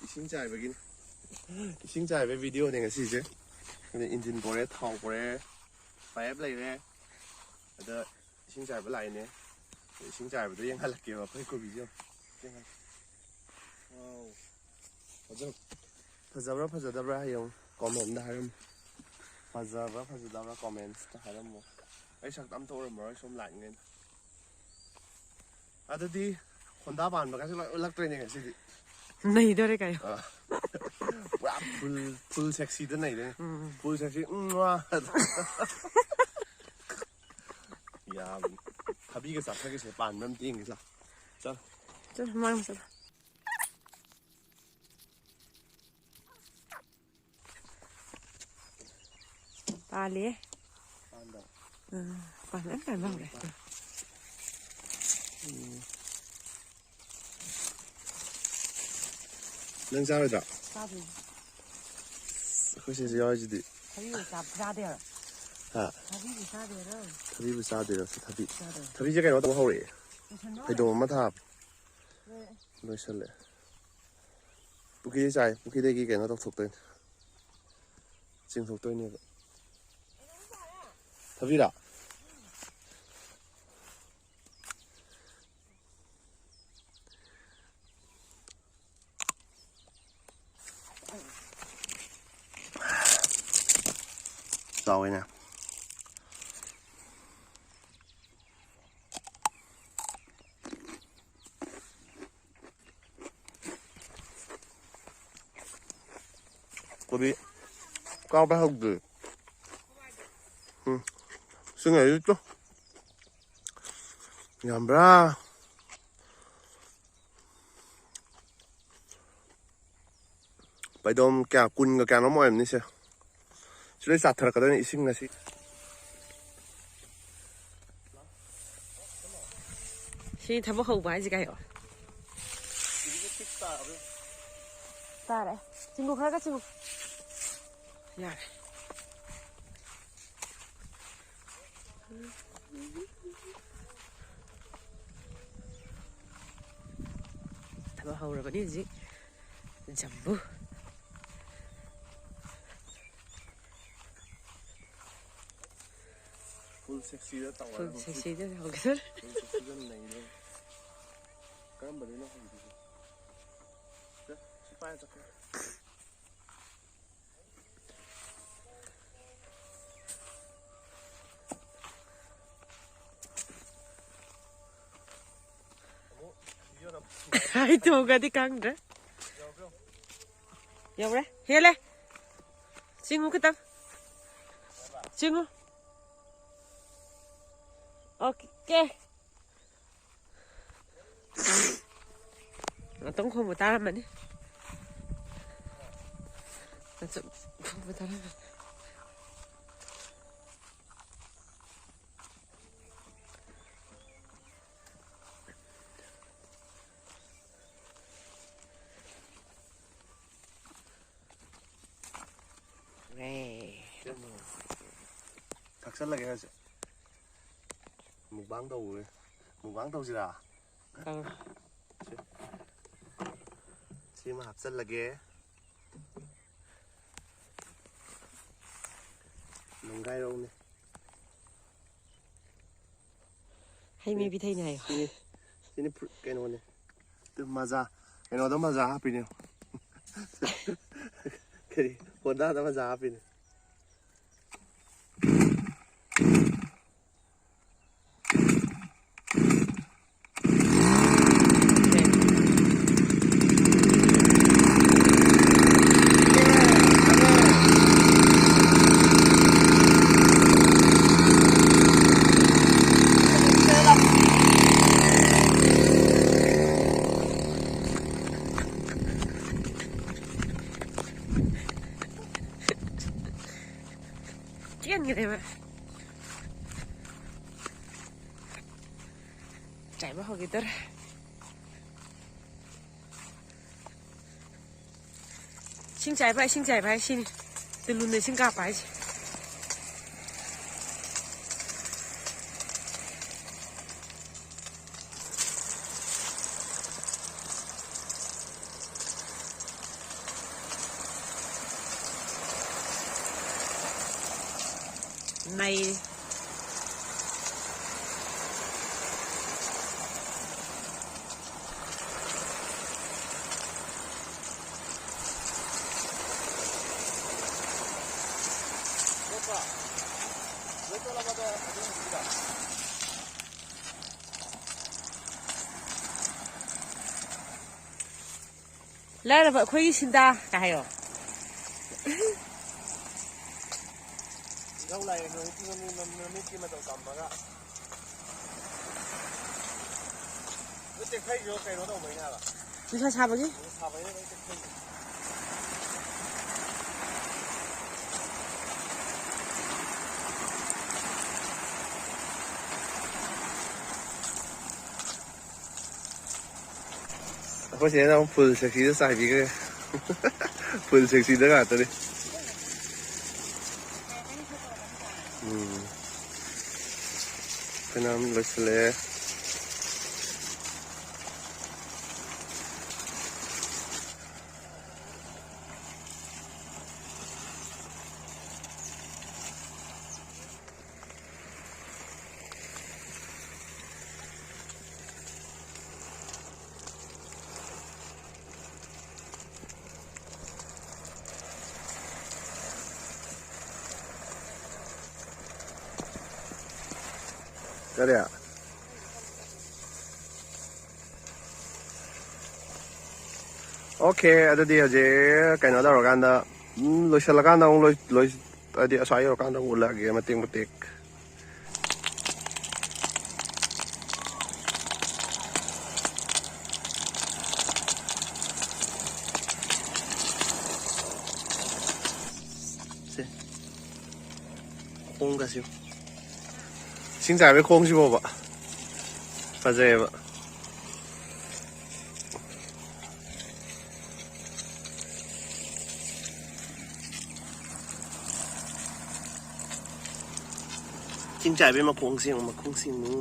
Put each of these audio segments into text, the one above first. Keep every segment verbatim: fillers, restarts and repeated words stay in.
ꯏꯁꯤꯡ ꯆꯥꯏꯕꯒꯤꯅꯤ꯫ ꯏꯁꯤꯡ ꯆꯥꯏꯕꯒꯤ video ꯅꯦ ꯉꯁꯤꯁꯦ꯫ ꯑꯗ engine ꯄꯨꯔꯦ, ꯊꯥꯎ ꯄꯨꯔꯦ, pipe ꯂꯩꯔꯦ꯫ ꯑꯗ ꯏꯁꯤꯡ ꯆꯥꯏꯕ ꯂꯥꯛꯏꯅꯦ꯫ ꯏꯁꯤꯡ ꯆꯥꯏꯕꯗꯣ ꯌꯦꯡꯍꯜꯂꯛꯀꯦꯕ ꯑꯩꯈꯣꯏ ꯀꯣꯕꯤꯁꯦ꯫ ꯌꯦꯡꯍꯜ-, wow꯫ ꯐꯖ-, ꯐꯖꯕ꯭ꯔꯥ ꯐꯖꯗꯕ꯭ꯔꯥ ꯍꯌꯦꯡ comment ꯇ ꯍꯥꯏꯔꯝꯃꯨ꯫ ꯐꯖꯕ꯭ꯔꯥ ꯐꯖꯗꯕ꯭ꯔꯥ comment ꯇ ꯍꯥꯏꯔꯝꯃꯨ꯫ ꯑꯩ ꯁꯛꯇ ꯑꯝꯇ ꯎꯔꯝꯃꯔꯣꯏ ꯁꯣꯝ ꯂꯥꯛꯏꯉꯩꯗ꯫ ꯑꯗꯨꯗꯤ ꯍꯣꯟꯗꯥ ꯄꯥꯟꯕꯒꯁꯦ ꯂꯣꯏ ꯎꯠꯂꯛꯇꯣꯏꯅꯦ ꯉꯁꯤꯗꯤ꯫ ꯅꯩꯗꯣꯔꯦ ꯀꯩꯅꯣ꯫ ꯑ꯫ ꯄꯨꯔꯥ full, full sexy ꯗ ꯅꯩꯗꯣꯏꯅꯦ꯫ ꯎꯝ꯫ Full sexy꯫ ꯎꯝ, ꯋꯥ꯫ ꯌꯥꯕꯅꯤ꯫ ꯊꯕꯤꯒ ꯆꯥꯊꯒꯦꯁꯦ, ꯄꯥꯟꯕ꯭ꯔꯥ ꯑꯝꯇ ꯌꯦꯡꯒꯦ ꯂꯥꯎ꯫ ꯆꯠꯂꯣ꯫ ꯆꯠꯂꯣ, ꯃꯥꯡ ꯆꯠꯂꯣ꯫ ꯄꯥꯜꯂꯦ꯫ ꯄꯥꯟꯕ꯫ ꯎꯝ, ꯄꯥꯟꯕ ꯌꯥꯝ ꯄꯥꯟꯕ ꯍꯧꯔꯦ꯫ ꯎꯝ꯫ ꯅꯪ ꯆꯥꯔꯣꯏꯗ꯭ꯔꯣ? ꯆꯥꯗꯣꯏꯅꯦ꯫ ꯑꯩꯈꯣꯏ ꯁꯤꯁꯦ ꯌꯥꯎꯔꯤꯁꯤꯗꯤ꯫ ꯊꯕꯤꯕꯨ ꯆꯥ-, ꯆꯥꯗꯦ ꯍꯥꯏꯔꯣ? ꯍꯥ? ꯊꯕꯤꯕꯨ ꯆꯥꯗꯦ ꯍꯥꯏꯔꯣ? ꯊꯕꯤꯕꯨ ꯆꯥꯗꯣꯏꯔꯣ? ꯁꯤ ꯊꯕꯤ꯫ ꯆꯥꯗꯣꯏꯅꯦ꯫ ꯊꯕꯤꯁꯦ ꯀꯩꯅꯣ ꯇꯧꯕ ꯍꯧꯔꯛꯑꯦ꯫ ꯂꯣꯏꯁꯟꯕ ꯍꯧꯔꯦ꯫ ꯐꯩꯗꯣꯝ ꯑꯃ ꯊꯥꯕ꯫ ꯂꯣꯏꯔꯦ꯫ ꯂꯣꯏꯁꯜꯂꯦ꯫ ꯄꯨꯈ꯭ꯔꯤꯗꯩ ꯆꯥꯏ, ꯄꯨꯈ꯭ꯔꯤꯗꯒꯤ ꯀꯩꯅꯣ ꯇꯧꯊꯣꯛꯇꯣꯏꯅꯦ꯫ ꯆꯤꯡꯊꯣꯛꯇꯣꯏꯅꯦꯕ꯫ ꯊꯕꯤꯔꯥ? ꯆꯥꯎꯋꯦꯅꯦ꯫ ꯀꯣꯕꯤ ꯀꯥꯕ ꯍꯧꯗ꯭ꯔꯤ꯫ ꯎꯝ꯫ ꯁꯤꯡ ꯑꯌꯨꯛꯇꯣ꯫ ꯌꯥꯝꯕ꯭ꯔꯥ? ꯐꯩꯗꯣꯝ ꯀꯌꯥ, ꯀꯨꯟꯒ ꯀꯌꯥꯅꯣꯝ ꯑꯣꯏꯔꯝꯅꯤꯁꯦ꯫ ꯁꯤ ꯂꯣꯏ ꯆꯥꯊꯔꯛꯀꯗꯣꯏꯅꯤ ꯏꯁꯤꯡ ꯉꯁꯤ꯫ ꯁꯤ ꯊꯕꯛ ꯍꯧꯕ ꯍꯥꯏꯁꯦ ꯀꯩꯅꯣ? ꯇꯥꯔꯦ꯫ ꯆꯤꯡꯉꯨ, ꯈꯔ ꯈꯔ ꯆꯤꯡꯉꯨ꯫ ꯌꯥꯔꯦ꯫ ꯍꯧꯔꯕꯅꯤ ꯍꯧꯖꯤꯛ ꯖꯝꯕꯨ꯫ Full sexyꯗ ꯇꯧꯔꯒ full sexyꯗ ꯍꯧꯒꯗꯧꯔꯦ꯫ Full sexyꯗ ꯅꯩꯗꯧꯔꯦ꯫ ꯀꯔꯝꯕꯗꯩꯅꯣ ꯍꯧꯗꯣꯏꯁꯦ? ꯁꯦ, ꯁꯤ ꯄꯥꯏꯔ ꯆꯠꯈ꯭ꯔꯣ꯫ ꯑꯩ ꯇꯣꯡꯉꯗꯤ ꯈꯪꯗ꯭ꯔꯦ꯫ ꯌꯧꯔꯦ꯫ ꯍꯦꯜꯂꯦ꯫ ꯆꯤꯡꯉꯨ ꯈꯤꯇꯪ꯫ ꯆꯤꯡꯉꯨ꯫ ꯑꯣꯀꯦ꯫ ꯉꯥꯛꯇꯪ ꯈꯣꯡꯕ ꯇꯥꯔꯝꯃꯅꯤ꯫ ꯉꯥꯛꯇꯪ ꯈꯣꯡꯕ ꯇꯥꯔꯝꯃꯅꯤ꯫ ꯊꯛꯆꯜꯂꯒꯦ ꯍꯧꯖꯤꯛ꯫ Mukbang ꯇꯧꯕꯒꯤ꯫ Mukbang ꯇꯧꯁꯤꯔꯥ? ꯇꯧꯔꯣ꯫ ꯁꯤ꯫ ꯁꯤꯃ ꯍꯥꯞꯆꯜꯂꯒꯦ꯫ ꯅꯨꯡꯒꯥꯏꯔꯧꯅꯦ꯫ ꯍꯩ ꯃꯍꯤ ꯄꯤꯊꯛꯏꯅꯦ ꯍꯥꯏꯌꯣ꯫ ꯁꯤꯅꯤ, ꯁꯤꯅꯤ ꯐ꯭ꯔꯨ-, ꯀꯩꯅꯣꯅꯦ꯫ ꯑꯗꯨ ꯃꯖꯥ, ꯀꯩꯅꯣꯗ ꯃꯖꯥ ꯍꯥꯞꯄꯤꯅꯦ꯫ ꯀꯔꯤ? ꯍꯣꯟꯗꯥꯗ ꯃꯖꯥ ꯍꯥꯞꯄꯤꯅꯦ꯫ ꯆꯦꯟꯈ꯭ꯔꯦꯕ꯫ ꯆꯥꯏꯕ ꯍꯧꯈꯤꯗꯣꯔꯦ꯫ ꯏꯁꯤꯡ ꯆꯥꯏꯕ, ꯏꯁꯤꯡ ꯆꯥꯏꯕ ꯍꯥꯏ ꯁꯤꯅꯤ꯫ ꯇꯨꯂꯨꯅ ꯏꯁꯤꯡ ꯀꯥꯞꯄ ꯍꯥꯏꯁꯦ꯫ ꯃꯩ꯫ ꯂꯥꯏꯔꯕ ꯑꯩꯈꯣꯏꯒꯤ ꯁꯤꯟꯗꯥ ꯀ ꯍꯥꯏꯌꯣ꯫ ꯏꯙꯧ ꯂꯥꯛꯑꯦ, ꯅꯨꯃꯤꯠꯀꯤ ꯃꯃꯤ-, ꯃꯃꯤꯠꯀꯤ ꯃꯇꯧ ꯇꯝꯃꯒ꯫ ꯂꯣꯏ ꯇꯦꯛꯊꯩꯁꯨ ꯀꯩꯅꯣ ꯇꯧꯕꯩꯅꯦ ꯍꯥꯏꯕ꯫ ꯅꯨꯡꯁꯥ ꯁꯥꯕꯒꯤ? ꯅꯨꯡꯁꯥ ꯁꯥꯕꯩꯅꯦ ꯂꯣꯏ ꯇꯦꯛꯊꯩꯁꯦ꯫ ꯑꯩꯈꯣꯏ ꯆꯦꯅ ꯑꯃꯨꯛ full sexyꯗ ꯆꯥꯏꯕꯤꯈ꯭ꯔꯦ꯫ Full sexyꯗ ꯉꯥꯛꯇꯅꯤ꯫ ꯎꯝ꯫ ꯑꯩꯈꯣꯏꯅ ꯑꯃꯨꯛ ꯂꯣꯏꯁꯤꯜꯂꯛꯑꯦ꯫ ꯀꯔꯤ? Okay, ꯑꯗꯨꯗꯤ ꯍꯧꯖꯤꯛ ꯀꯩꯅꯣ ꯇꯧꯔꯀꯥꯟꯗ, ꯎꯝ, ꯂꯣꯏꯁꯤꯜꯂꯀꯥꯟꯗ ꯑꯃꯨꯛ ꯂꯣꯏ-, ꯂꯣꯏ-, ꯍꯥꯏꯗꯤ ꯑꯁ꯭ꯋꯥꯏ ꯌꯧꯔꯀꯥꯟꯗ ꯑꯃꯨꯛ ꯎꯠꯂꯛꯑꯒꯦ ꯃꯇꯦꯛ ꯃꯇꯦꯛ꯫ ꯁꯦ꯫ ꯈꯣꯡꯒꯁꯤ꯫ ꯏꯁꯤꯡ ꯆꯥꯏꯕꯩ ꯈꯣꯡꯁꯤꯕꯣꯕ꯫ ꯐꯖꯩꯌꯦꯕ꯫ ꯏꯁꯤꯡ ꯆꯥꯏꯕꯩ ꯃꯈꯣꯡꯁꯦ ꯌꯦꯡꯉꯨ, ꯃꯈꯣꯡꯁꯦ ꯌꯦꯡꯉꯨ꯫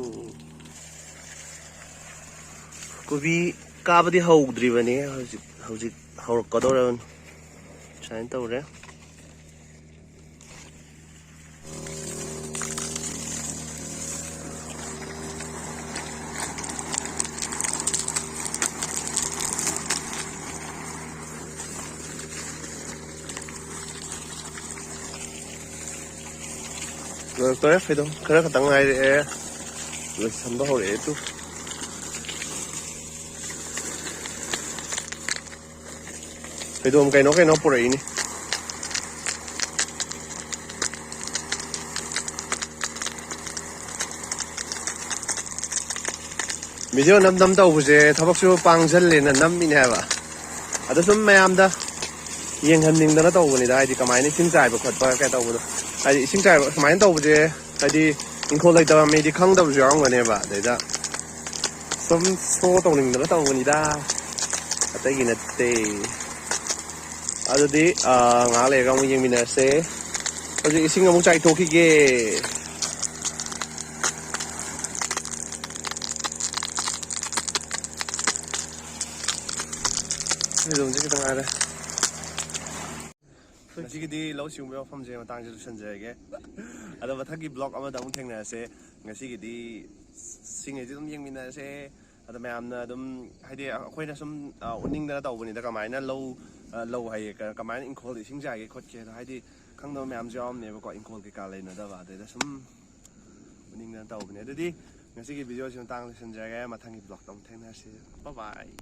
ꯀꯣꯕꯤ ꯀꯥꯕꯗꯤ ꯍꯧꯗ꯭ꯔꯤꯕꯅꯦ, ꯍꯧꯖꯤꯛ, ꯍꯧꯖꯤꯛ ꯍꯧꯔꯛꯀꯗꯧꯔꯕꯅꯤ꯫ ꯁꯨꯃꯥꯏꯅ ꯇꯧꯔꯦ꯫ ꯂꯣꯏꯔꯛꯇꯣꯔꯦ꯫ ꯐꯩꯗꯣꯝ ꯈꯔ ꯈꯛꯇꯪ ꯉꯥꯏꯔꯛꯑꯦ꯫ ꯂꯣꯏꯁꯟꯕ ꯍꯧꯔꯛꯑꯦ ꯇꯨ꯫ ꯐꯩꯗꯣꯝ ꯀꯩꯅꯣ ꯀꯩꯅꯣ ꯄꯨꯔꯛꯏꯅꯤ꯫ ꯚꯤꯗꯤꯑꯣ ꯅꯝ ꯅꯝ ꯇꯧꯕꯁꯦ ꯊꯕꯛꯁꯨ ꯄꯥꯡꯁꯜꯂꯦꯅ ꯅꯝꯃꯤꯅꯦ ꯍꯥꯏꯕ꯫ ꯑꯗꯣ ꯁꯨꯝ ꯃꯌꯥꯝꯗ ꯌꯦꯡꯍꯟꯅꯤꯡꯗꯅ ꯇꯧꯕꯅꯤꯗ꯫ ꯍꯥꯏꯗꯤ ꯀꯃꯥꯏꯅ ꯏꯁꯤꯡ ꯆꯥꯏꯕ ꯈꯣꯠꯄ ꯀꯩ ꯇꯧꯕꯗꯣ꯫ ꯍꯥꯏꯗꯤ ꯏꯁꯤꯡ ꯆꯥꯏꯕ ꯁꯨꯃꯥꯏꯅ ꯇꯧꯕꯁꯦ, ꯍꯥꯏꯗꯤ ꯏꯪꯈꯣꯜ ꯂꯩꯇꯕ ꯃꯤꯗꯤ ꯈꯪꯗꯕꯁꯨ ꯌꯥꯎꯔꯝꯒꯅꯦꯕ꯫ ꯑꯗꯩꯗ ꯁꯨꯝ ꯁꯣ ꯇꯧꯅꯤꯡꯗꯅ ꯇꯧꯕꯅꯤꯗ, ꯑꯇꯩꯒꯤ ꯅꯠꯇꯦ꯫ ꯑꯗꯨꯗꯤ, ꯑꯥ, ꯉꯥꯏꯍꯥꯛ ꯂꯩꯔꯒ ꯑꯃꯨꯛ ꯌꯦꯡꯃꯤꯟꯅꯔꯁꯦ꯫ ꯍꯧꯖꯤꯛ ꯏꯁꯤꯡ ꯑꯃꯨꯛ ꯆꯥꯏꯊꯣꯛꯈꯤꯒꯦ꯫ ꯐꯩꯗꯣꯝꯁꯦ ꯈꯤꯇꯪ ꯉꯥꯏꯔꯦ꯫ ꯉꯁꯤꯒꯤꯗꯤ ꯂꯧ ꯁꯤꯡꯎꯕꯒꯤ ꯋꯥꯐꯝꯁꯦ ꯃꯇꯥꯡꯁꯦ ꯂꯣꯏꯁꯤꯟꯖꯔꯒꯦ꯫ ꯑꯗꯣ ꯃꯊꯪꯒꯤ ꯕ꯭ꯂꯣꯛ ꯑꯃꯗ ꯑꯃꯨꯛ ꯊꯦꯡꯅꯔꯁꯦ꯫ ꯉꯁꯤꯒꯤꯗꯤ ꯁꯤꯡꯉꯩꯁꯦ ꯑꯗꯨꯝ ꯌꯦꯡꯃꯤꯟꯅꯔꯁꯦ꯫ ꯑꯗꯣ ꯃꯌꯥꯝꯅ ꯑꯗꯨꯝ, ꯍꯥꯏꯗꯤ ꯑꯩꯈꯣꯏꯅ ꯁꯨꯝ, ꯑ, ꯎꯠꯅꯤꯡꯗꯅ ꯇꯧꯕꯅꯤꯗ, ꯀꯃꯥꯏꯅ ꯂꯧ, ꯑ, ꯂꯧ ꯍꯥꯏꯌꯦ, ꯀ-, ꯀꯃꯥꯏꯅ ꯏꯪꯈꯣꯜꯗ ꯏꯁꯤꯡ ꯆꯥꯏꯒꯦ ꯈꯣꯠꯀꯦ ꯑꯗꯣ, ꯍꯥꯏꯗꯤ ꯈꯪꯗꯕ ꯃꯌꯥꯝꯁꯨ ꯌꯥꯎꯔꯝꯅꯦꯕꯀꯣ, ꯏꯪꯈꯣꯜ ꯀꯩꯀꯥ ꯂꯩꯅꯗꯕ꯫ ꯑꯗꯩꯗ ꯁꯨꯝ ꯎꯠꯅꯤꯡꯗꯅ ꯇꯧꯕꯅꯦ꯫ ꯑꯗꯨꯗꯤ ꯉꯁꯤꯒꯤ ꯚꯤꯗꯤꯑꯣꯁꯤ ꯃꯇꯥꯡ ꯂꯣꯏꯁꯤꯟꯖꯔꯒꯦ꯫ ꯃꯊꯪꯒꯤ ꯕ꯭ꯂꯣꯛꯇ ꯑꯃꯨꯛ ꯊꯦꯡꯅꯔꯁꯤ꯫ Bye bye꯫